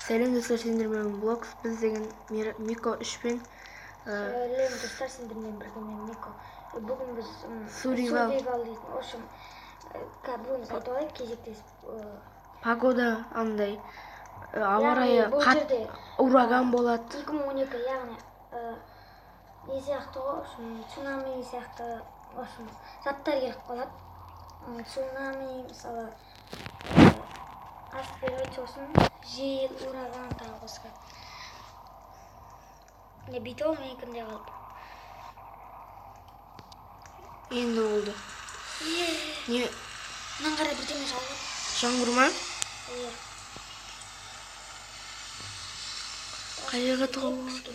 Сәлем достар, сендермен Блокс, біз деген Мико 3 пен Сәлем достар, сендермен бірге мен Мико. Бүгін біз Survival дейтін, в общем, бүгін біз айтып алайық кезектесіп. Погода андай, ауа райы қатты, ураган болады. 2012, яғни не сияқты ғой, в общем, цунами сияқты, в общем, заттар келіп қалады. Цунами, мысалы, астероид, сосын жел, ураган, тағы басқа. Не битол менікінде қалды. Енді болды. Не? Мынаны қара, бірдеме жауып. Жаңбыр ма? Иә. Қай жерге тығылып?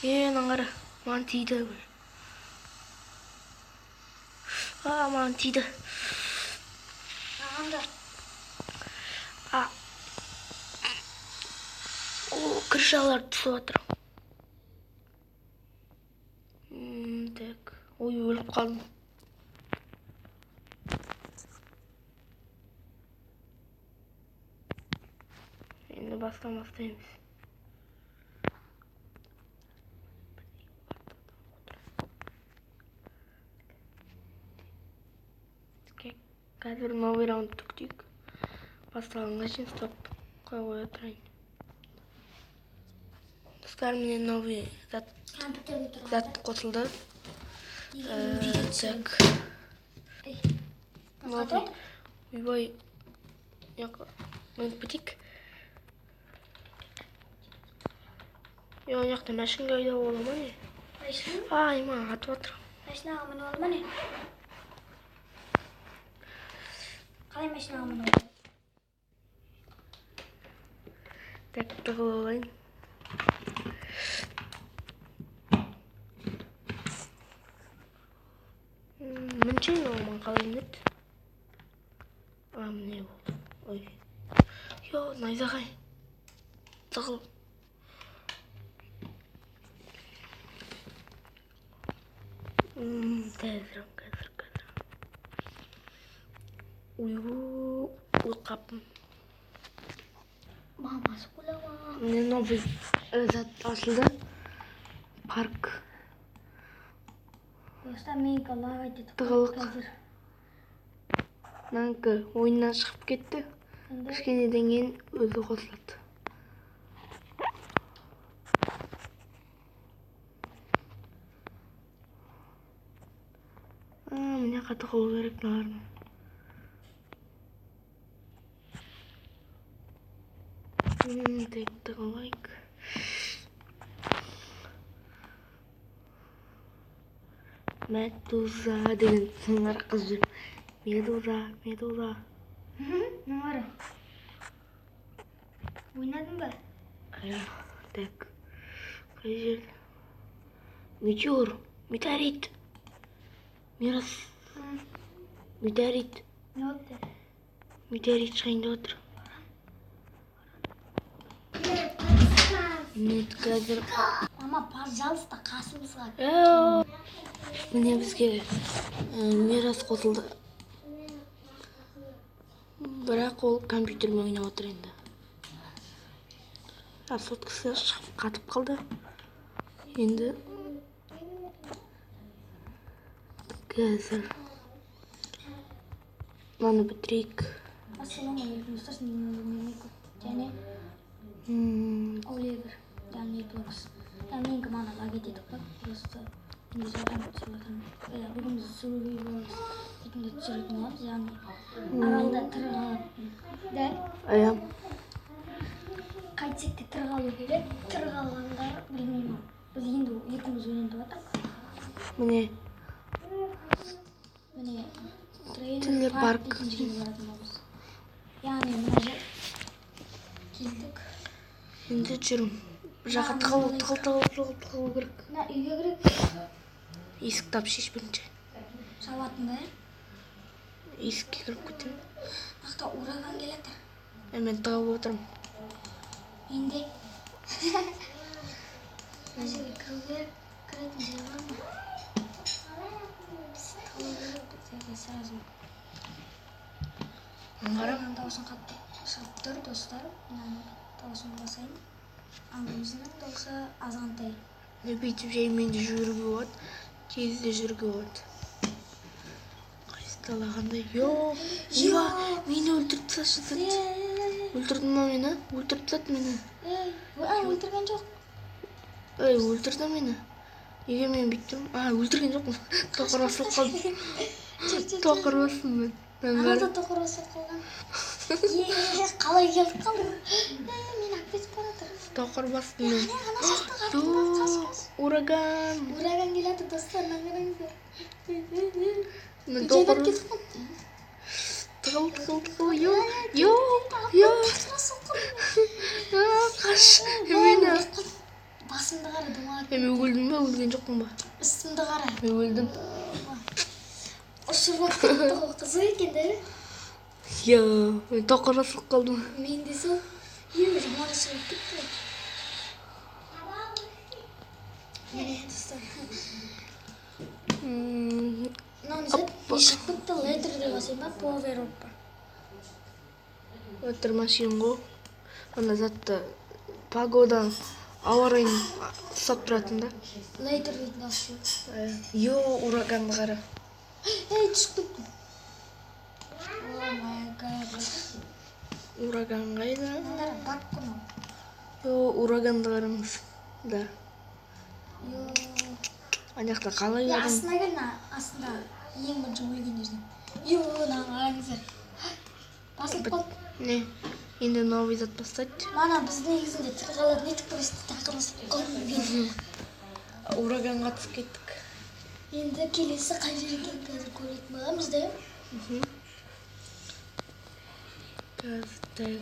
Мынаны қара, маған тиді. Маған тиді. Маған да. О, крышалар түсіп жатыр. Так, ой, өліп қалдым. Енді бастан бастаймыз. Қазір новый раунд күтейік. Басталғанға шейін стоп қоя тұрайын. Достар, міне новый зат қосылды. Так. Новый. Ойбай. Мініп кетейік. Ана жақта машинка айдап бола ма не? Ай, маған атып жатыр. Машинаға мініп ала ма не? Қалай машинаға мініп алады? Так, тығылып алайын. Мінше, маған қалай мінеді? Міне болды. Ой. Йо, найзағай. Тығыл. Қазір. Ой, қапым. Мамасы қолама. Міне новый зат ашылды. Парк. Достар, менікі лагать етіп Тығылық. Мынанікі ойыннан шығып кетті. Кішкенеден кейін өзі қосылады. Міне тығылу керек мыналардың. Так, тығылайық. Медуза деген сыңар қыз жүр. Медуза, Медуза. Мына ойнадың ба? Так, қай жерде? Метеор, метеорит. Мирас, метеорит. Не болды? Метеорит шығайын деп отыр. Міне қазір. Мама, пожалуйста, қасымызға. Міне бізге Мирас қосылды. Бірақ ол компьютермен ойнап отыр енді. Соткасы шығып қатып қалды. Енді қазір мынаны бітірейік. Ассалаумағалейкум достар, сендермен Мико және Оливер, яғни Блокс. Менікі мана лагать етіп қалды. Просто енді жайдан түсіріп жатырмын. Бүгін біз Survival дейтінді түсіретін боламыз, яғни аралда тірі қалатын. Дәл? Иә. Қайтсек те тірі қалу керек. Тірі қалғандар білмеймін. Біз енді екеуміз ойнап жатырмыз. Міне. Міне Трейлер парк дейтін жерге баратын боламыз. Яғни мына жер келдік. Енді жүрмін. Бір жаққа тығылу керек. Мына үйге кірейік. Есік тап шеш бірінші. Жабатын ба? Есікке кіріп кетемін. Мына ураган келеді. Мен тығылып отырмын. Енді мына жерге кіру керек. Кіретін жер бар ма? Біз тығылу керек біздерге сразу. Ураганның дауысын қатты шығып тұр, достар. Мынаны Дауысын басайын. Ал өзінің дауысы азғантай. Не бүйтіп жаймен де жүгіруге болады, тез де жүруге болады. Қайсы талағанда? Йо, Ива, мені өлтіріп тастады. Өлтірді ма мені? Өлтіріп тастады мені. Ей, өлтірген жоқ. Ей, өлтірді мені. Неге мен бүйтіп тұрмын? А, өлтірген жоқпын. Тоқыр басылып қалдым. Тоқыр бастым мен. Ана да тоқыр басылып қалған. Е, қалай келіп қалдың? Мені алып кетіп бара жатыр. Тоқыр бастым мен. Ана жақта артында қаш, қаш. Ураган. Ураган келеді, достар, мына қараңыздар. Мен Жайнап тоқыр. кетіп қалыпты. Тығыл, тығыл, тығыл. Йо, йо, йо. Тоқыр басылып қалдым. Қаш. Мені. Басымды қара, домалап. Мен өлдім ба, өлген жоқпын ба? Үстімді қара. Мен өлдім. Ұшырып кетті ғой, қызық екен де. Йо, мен тоқыр басылып қалдым. Мен де сол. Е, жаман ұшырып кетті. Міне, достар. Мынау не зат? Не шығып кетті? Леттер деп басайын ба? Повер оппа. Леттер машин ғой. Ана затты погода, ауа райын ұстап тұратын да. Леттер дейтін дауыс жоқ. Йо, ураганды қара. Ей, түсіп кеттім. О май гад. Ураган қайда? Мыналар баг қой мынау. Йо, ураганды қараңыз. Да. Йо. Ана жақта қалай Е, адам? астына кел, мына астында ең бірінші өлген жерден. Йо, мынаны қараңыздар. Басылып қалды. Не, енді новый зат бастайды. Мана біз негізінде тірі қалатын едік, просто тақырысып қалдық. Ураганға түсіп кеттік. Енді келесі қай жер екенін қазір көретін боламыз да. Қазір так.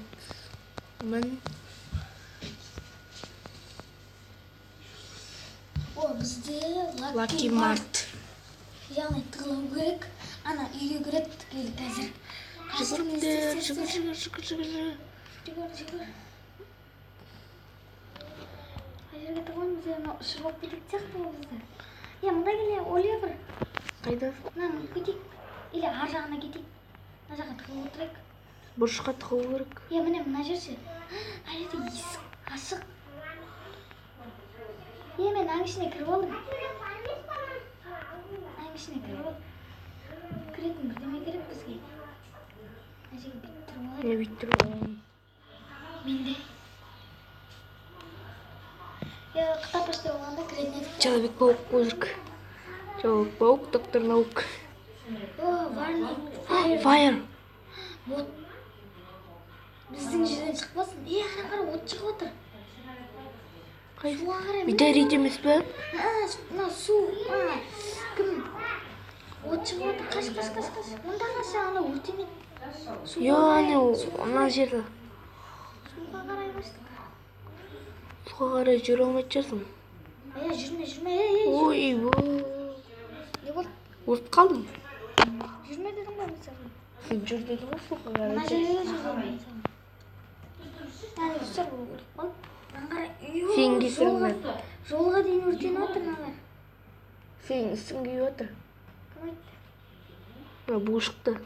Мін. О, бізде Лаки Март. Яғни тығылу керек. Ана үйге кіреді түгел қазір. Жүгіріңдер, жүгір, жүгір, жүгір, жүгір. Жүгір, жүгір. Қай жерге тығыламыз? Мынау ұшырып алып кететін сияқты ғой бізді. Е, мында келе, Оливер. Қайда? Мына мініп кетейік. Или ар жағына кетейік. Мына жаққа тығылып отырайық. Бұрышқа тығылу керек. Е, міне мына жер ше. Мына жерде есік ашық. Е, мен аның ішіне кіріп алдым. Аның ішіне кіріп алдым. Кіретін бірдеме керек бізге. Мына жерге бүйтіп тұрып алайық. Не бүйтіп тұрып алайын. Менде. Е, қытапаштай болғанда кіретін едік. Человек паук қой. Человек паук, доктор наук. О, варнинг, фаер. Фаер. От. Біздің жерден шықпасын. Е, ана қара, от шығып отыр. Қай? Суға қарай. Метеорит емес пе? Мына су, кім? От шығып отыр. Қаш, қаш, қаш, қаш. Мында қаш, ана өртенеді. Йо, ане, ана жерде. Суға қарай қаштық. Суға қарай жүре алмайтын шығарсың. Е, жүрме, жүрме, ей, ей. Ой, Не болды? өліп қалдым. Жүрме дедің ғой мен саған. Сен жүр дедің ғой суға қарай. Мына жерге жүр дедім мен саған. Яғни достар, бұл өліп қалды. Мына қара, Сен кесіріңнен. Жолға дейін өртеніп отыр мыналар. Сенің үстің күйіп отыр. Кім айтты? Мына бу шықты.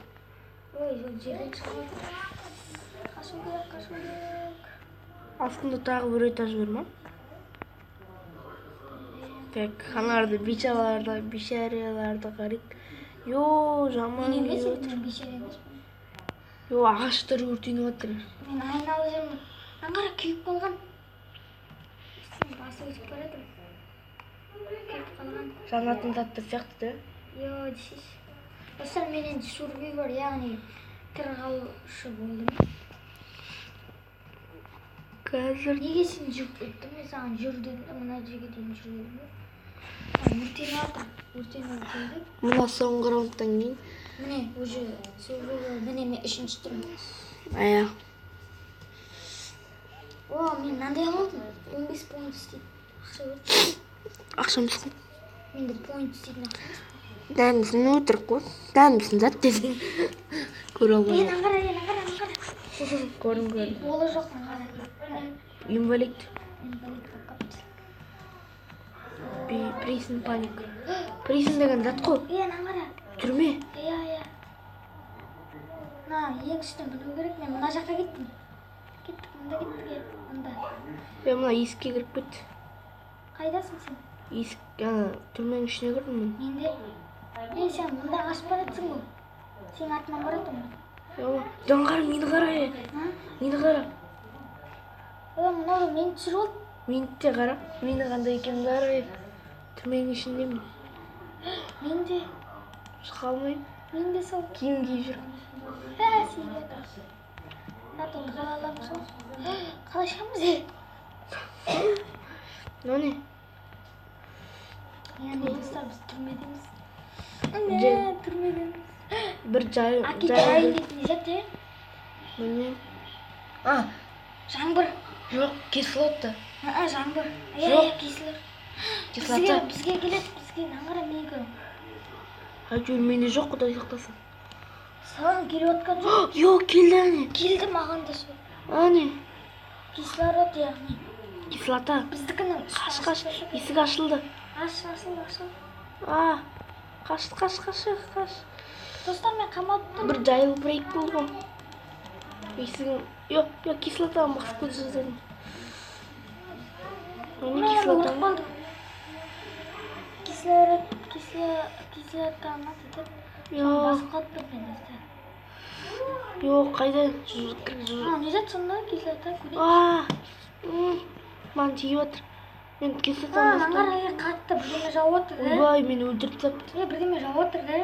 Ой, жол жерден шығып отыр. Қашу керек, қашу керек. Астында тағы бір этаж бар ма? Так, аналарды бейшараларды, бейшараларды қарайық. Йо, жаман Мен емес, күйіп отыр. мен бейшара емеспін. Йо, ағаштар өртеніп отыр. Мен айналып жүрмін. Мына қара, күйіп қалған. Үстіне басы өтіп бара жатыр. Күйіп қалған. Жанатын заттар сияқты да. Йо, десейші. Достар, мен енді сурвивор, яғни тірі қалушы болдым. Қазір Неге сен жүріп кеттің? Мен саған жүр дедім де, мына жерге дейін жүр дедім де. Өртеніп жатыр. Өртеніп келдік. Мына соңғы раундтан кейін. Міне, уже сурвивор, міне мен үшінші тұрмын. Ая. О, мен мынандай алдым. 15 поинт істейді. Ақша өт. Ақшамыз қой. Менде поинт істейтін ақша. Дәмісін өтірік қой. Дәмісін зат десең. Көре Е, алмай. мынаны қара, мынаны қара, мынаны қара. Көрдім, көрдім. Қолы жоқ, мынаны қара. Инвалид. Инвалид болып қалыпты. Присн паник. Присн деген зат қой. Е, мынаны қара. Түрме. Иә, иә. Мына ең үстіне міну керек. Мен мына жаққа кеттім. Кеттік Мында кеттік, мында. Е, мына есікке кіріп кетті. Қайдасың сен? Есік, ана түрменің ішіне кірдім мен. Мен де. Е, сен мында қашып бара жатсың ғой. Сенің артынан бара жатырмын. Мынаны қара, мені қара, е. Мені қара. Е, мынау мені түсіріп алды. Мені де қара. Мені қандай екенімді қара, е. Түрменің ішіндемін. Мен де. Шыға алмаймын. Мен де сол. Киім киіп жүрмін. Ә, сен зат енді қала аламыз ғой. Қалай шығамыз, е? Мынау не? Яғни, достар, біз түрмедеміз. Міне, түрмедеміз. Бір жай... Аки жайын дейтін не зат, е? Білмеймін. А, Жаңбыр. жоқ, кислота. А, жаңбыр. Иә, Жоқ. иә, кислород. Кислота. Бізге келеді, бізге мынаны қара, менікі. Әйтеуір менде жоқ, құдай сақтасын. Саған келіп жатқан жоқ. Жоқ, келді әне. Келді маған да сол. Әне. Кислород, яғни. Кислота. Біздікінің Қаш, қаш. Есік ашылды. Аш, ашылды, ашылды. А, қаш, қаш, қаш, қаш. Достар, мен қамалып тұрмын. Бір jailbreak болды ғой. Есігім... Жоқ, жоқ, кислотаны басып кете жаздадым. Міне Мына кислота. өліп қалдым. Кислород, кислота ма дейді. Жоқ, Басып қалып тұрмын мен, достар. жоқ, қайда? А, не зат сонда кислота көрейік. А, маған тиіп жатыр. Мен А, кислотаны мына бастым. қара, е, қатты бірдеме жауып отыр да. Ойбай, мені өлтіріп тастапты. Е, бірдеме жауып отыр да.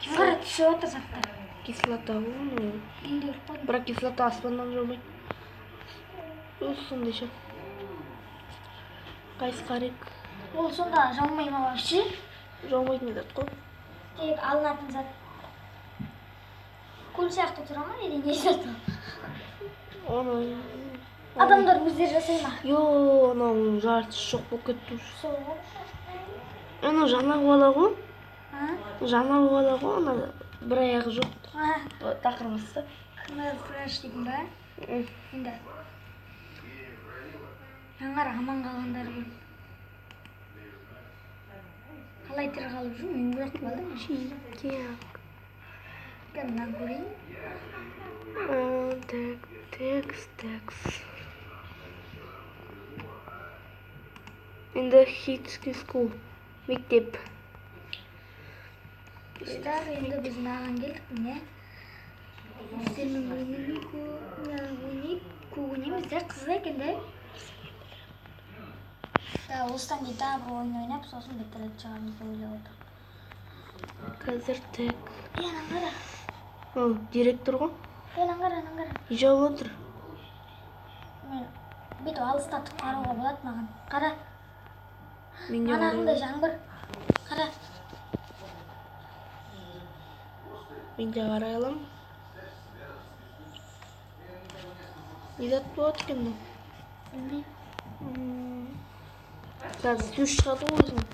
Мына қара, түсіп отыр заттар. Кислота ғой мынау. Мен де өліп қалдым. Бірақ кислота аспаннан жаумайды. Өзі сондай ше. Қайсы қарайық? Ол сонда жаумай ма вообще? Жаумайтын зат қой. Тек алынатын зат. Көл сияқты тұра ма или не зат ол? Оны... Адамдар өздері жасай ма? Йо, анауның жартысы жоқ болып кетті уже. Сол ғой. Анау жаңағы бала ғой. А? Жаңағы бала ғой, ана бір аяғы жоқ. А, Тақыр басты. Khmer Fresh дейтін ба? Енді. Жаңғар аман қалғандар ғой. Қалай тірі қалып жүр? Мен өліп қалдым. Кән мынаны көрейін. Так, текст, текст. Енді хитский school. Мектеп. Достар, енді біз мынаған келдік, міне. Сіздермен ойнайық, ойнаймыз да, қызық екен да. Да, осыдан кейін тағы бір ойын ойнап, сосын бітіретін шығармыз деп ойлап отырмын. Қазір так. Е, ананы қара. Ол директор ғой. Е, ананы қара, ананы қара. Не жауып отыр? Мен бүйтіп алыстатып қарауға болады маған. Қара. Мен де Анағындай қарай жаңбыр. Қара. мен де қарай аламын. Не зат болады екен мынау? Білмеймін. Қазір сөз шығады ғой өзінің.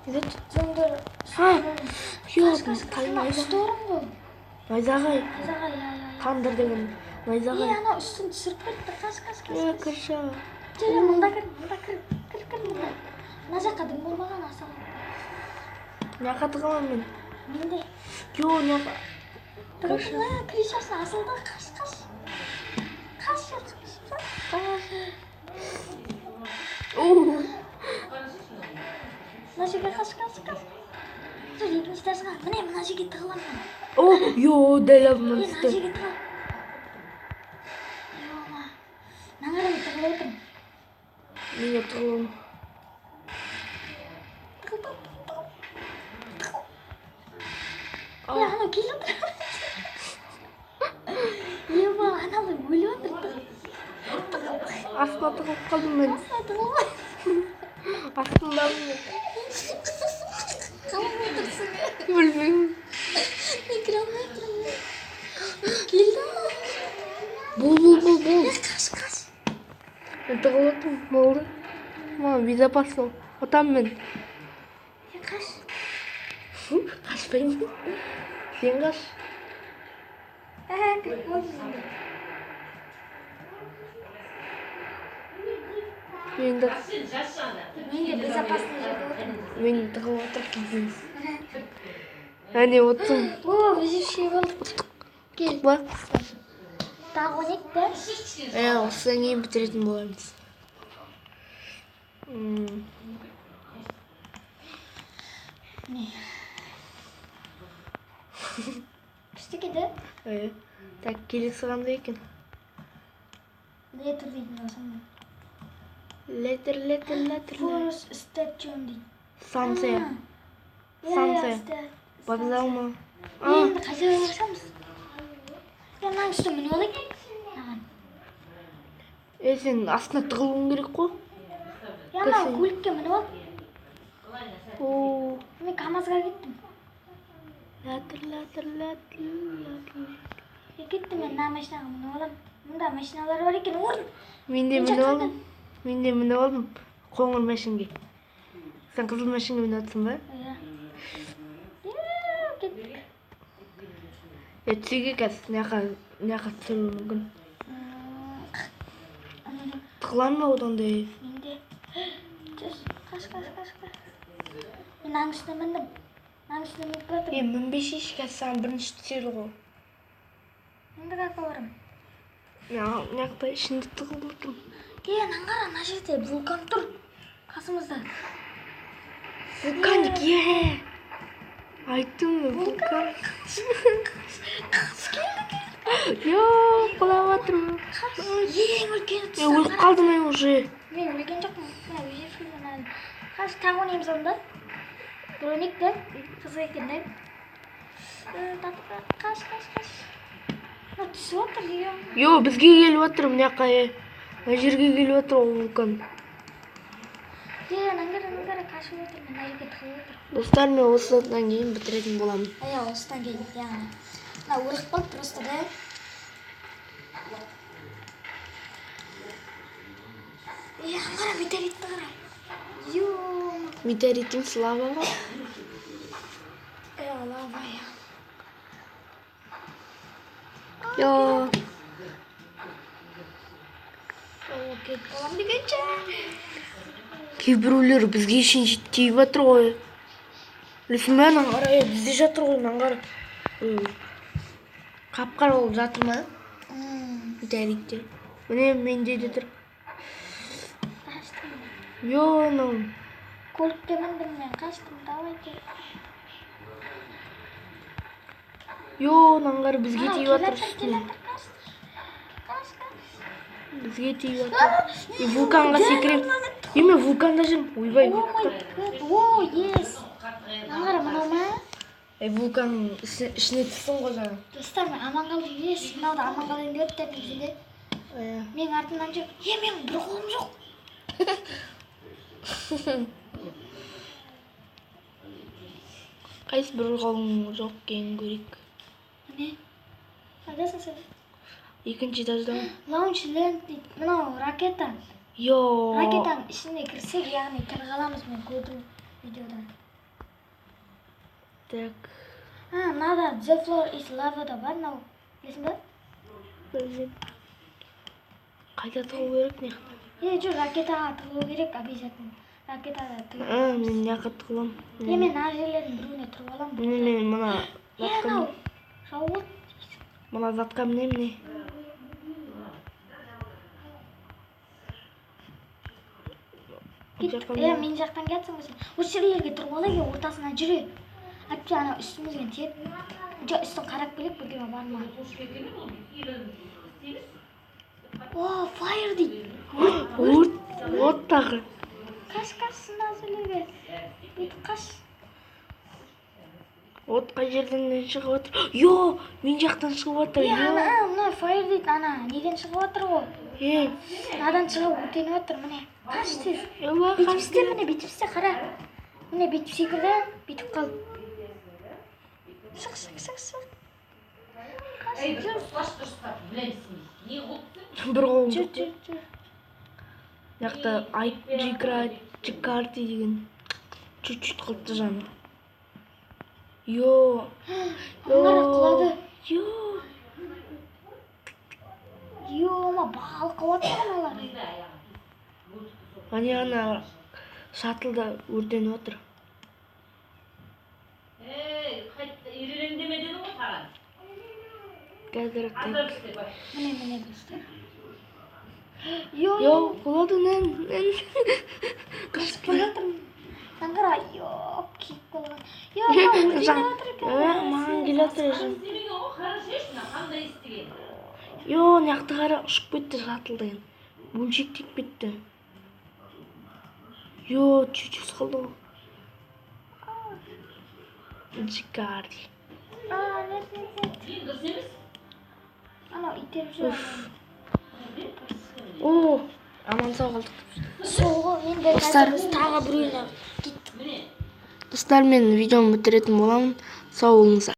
Не зат? Зондер. Ha, Қаш, қаш, қаш. Жоқ, Ана үсті орын ғой. Найзағай. Найзағай, иә, иә, иә. Тандыр деген найзағай. Е, анау үстін түсіріп кетті. Қаш, қаш, қаш. Е, кірші. Жүр, мында кір, мында кір. Кір, кір, мында. Мына жаққа дым болмаған аса. Не тығыламын мен? Мен де. Йо, не Тығыл, крышасы асылды. Қаш, қаш. Қаш, қаш, қаш. Мына жерге қаш, қаш, қаш. Жүр, екінші этажға. Міне, мына жерге тығыламын мен. О, йо, дәл алдымнан Е, мына түсті. жерге тығыл. Ё-ма. Мына қарай мен тығылып отырмын. Мен де тығыламын. Тығыл, тығыл, тығыл, тығыл. Е, анау келе жатыр. Ё-ма, анау өліп жатыр. Тығыл. Астына тығылып қалдым мен. Астына тығылма. Астындамын мен. Қалай отырсың? Білмеймін. Мен кіре алмай тұрмын. Келді анау. Бол, бол, бол, бол. Е, қаш, қаш. Мен тығылып отырмын. Болды. Маған безопасно. Отам мен. Е, қаш. Қашпаймын. Сен қаш. Ә, кіріп болдым енді. Мен де Мен де безопасный жерде отырмын. мен тығылып отыр кездейміз. Әне отырмын. О, везучий болдық. Кел. Ба? Тағы ойнайық та? Иә, осыдан кейін бітіретін боламыз. Не? Күшті екен да? Иә. Так, келесі қандай екен? Летер дейтін болсам. Летер, летер, летер. Force Station дейді. Станция. Станция. Вокзал ма? Енді қай жерге барсамыз? Е, мынаның үстіне мініп алайық. Мынаған. Е, сен астына тығылуың керек қой. Е, анау көлікке мініп ал. О, Мен КамАЗға кеттім. ләтір, ләтір, ләтір, ләтір. Е, кеттім мен мына машинаға мініп аламын. Мында машиналар бар екен, орын. Мен де Мен мініп жаққа алдым. Мен де мініп алдым. Қоңыр машинге. Сен қызыл машинге мініп жатсың ба? Иә. Е, кеттік. Е, түсуге қазір мына жаққа түсіруі мүмкін. Тығыламын ба одан да? Менде. Түс, қаш, қаш, қаш, қаш. Мен аның үстіне міндім. Аның үстіне мініп Е, бардым. мінбешейші, қазір саған бірінші түседі ғой. Енді қаяққа барамын? Мына жақта ішінде тығылып отырмын. Е, мынаны қара, мына жерде вулкан тұр. Қасымызда. Вулканик, е! Айттым мен, вулкан. Қаш, келді, келді. Йо, құлап жатырмын. Қаш. Ең үлкені Мен түсті. өліп қалдым мен уже. Мен өлген жоқпын. Мына өжеп әлі. Қаш, тағы ойнаймыз онда. Бір ойнайық та. Қызық екен да. Қаш, қаш, қаш. Мына түсіп отыр, е. Йо, бізге келіп жатыр мына жаққа, е. Мына жерге келіп жатыр ғой вулкан. Е, ананы қара, ананы қара, қашып отыр. Мына жерге тығылып отыр. Достар, мен осыдан кейін бітіретін боламын. Иә, осыдан кейін, яғни. Мына өліп қалды просто да. Е, ана қара, метеоритті қара. Ё. Метеорит емес, лава ғой. Е, лава, иә. Йо. О, кетіп қаламын дегенше. Кейбіреулер бізге шейін тиіп жатыр ғой. Білесің бе, ананы қара, е, бізде жатыр ғой, мынаны қара. Қап-қара болып жатыр ма? Метеориттер. Міне менде де тұр. Қаштым. Йо, анау. Көлікке міндім мен, қаштым, давайте. Йо, мынаны қара, бізге Анау тиіп келе жатыр жатыр, келе үстіне. жатыр, қаш. Қаш, қаш. Бізге тиіп жатыр. Е, вулканға секіремін. Е, мен вулканда жүрмін. Ойбай. Oh my God. О, yes. Мынаны қара, мынау ма? Е, вулканның ішіне түстің ғой жаңа. Достар, мен аман қалдым. Yes, мынау да аман қалайын деп отыр негізінде. Е. Менің артымнан жүр. Е, менің бір қолым жоқ. Қайсы бір қолың жоқ екенін көрейік. Міне. Қайдасың сен? Екінші этажда. Launch Land дейді. Мынау ракета. Йо. Ракетаның ішіне кірсек, яғни тірі қаламыз, мен көрдім видеодан. Так. А, мынада The Floor is Lava да бар мынау. Білесің ба? Білмеймін. Қайда тығылу керек мына жақта? Е, жоқ, ракетаға тығылу керек обязательно. Ракетаға тығылу. А, мен мына жаққа тығыламын. Е, мен мына жерлердің біреуіне тұрып аламын. Міне мен мына Е, затқа анау жауып. мына затқа міне міне. Кеттік. Е, мен жақтан келатсың ғой сен. Осы жерлерге тұрып алайық, е, ортасына жүре. Әйтпесе анау үстімізге тиеді. Жоқ, үстін қарап келейік, бірдеңе бар ма? О, fire дейді. Өрт, от тағы. Қаш, қаш, мына жерлерге. Бүйтіп қаш. От қай жерден шығып жатыр? Йо, мен жақтан шығып жатыр. Е, ана, Йо. мына fire дейді, ана неден шығып жатыр ғой? Е, Мынадан шығып өртеніп жатыр, міне. Қаш тез. Ела, Бүйтіп істе, міне, бүйтіп істе, қара. Міне, бүйтіп секірді, бүйтіп қал. Шық, шық, шық, шық. Қаш, жүр, бір қолым жүр, жоқ. жүр, жүр. Мына жақта Джикарти деген чуть-чуть қалыпты жаны. Йо. Ана құлады. Йо. Ё-ма, балқып жатыр аналар. Ане ана шатылда өртеніп отыр. Ей, қайт, ирелеңдеме дедім ғой саған. Қазір, так. Міне, міне, достар. Йо. Йо, болады, нән нән. Қашып бара жатырмын. Мынаны қара, йо, киіп қалған. Йо, мынау өртеніп жатыр екен. Е, маған келе жатыр. Йо, мына жақты қара, ұшып кетті шаттл деген. Бөлшектеп кетті. Йо, чуть-чуть қалды ғой. Джикарди. А, нет, нет, нет. Анау итеріп жүр. О, аман сау қалдық. Сол ғой енді. Достар. Қазір біз тағы біреуіне кеттік. Достар, мен видеомды бітіретін боламын. Сау болыңыздар.